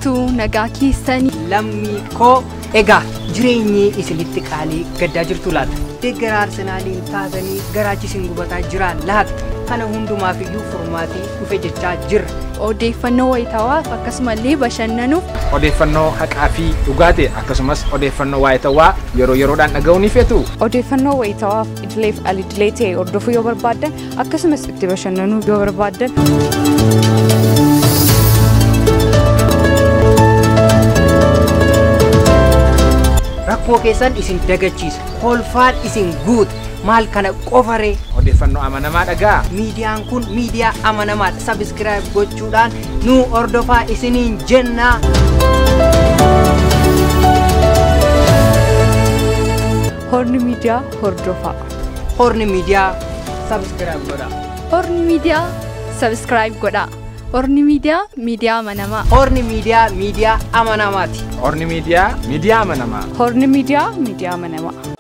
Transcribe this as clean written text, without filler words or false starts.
jirtu nagaa keessanii. Lammii koo egaa jireenyi isinitti qaalii gaddaa jirtu laata? Deeggara Arsenaaliin taatanii garaachi isin gubataa jira laata? Kana hundumaaf iyyuu furmaatii dhufe jechaa jirra. Odeeffannoo wayitawaaf akkasumallee bashannanuuf Odeeffannoo haqaa fi dhugaa ta'e akkasumas odeeffannoo waayitawaa yeroo yeroodhaan dhaga'uu ni feetu. Odeeffannoo wayitawaaf idileef al-idilee ta'e hordofuu yoo barbaaddan akkasumas itti bashannanuu yoo barbaaddan. Rakkoo keessan isin dagachiisa. Kolfaan isin guuta. Maal kana qofaree? Odeeffannoo amanamaa dhagaa. Miidiyaan kun miidiyaa amanamaadha. Sabiskiraayib gochuudhaan nu hordofaa isiniin jenna. Horni miidiyaa hordofaa. Horni miidiyaa sabiskiraayib godhaa. Horni miidiyaa sabiskiraayib godhaa. Horni miidiyaa miidiyaa amanamaa. Horni miidiyaa miidiyaa amanamaati. Horni miidiyaa miidiyaa amanamaa. Horni miidiyaa miidiyaa amanamaa.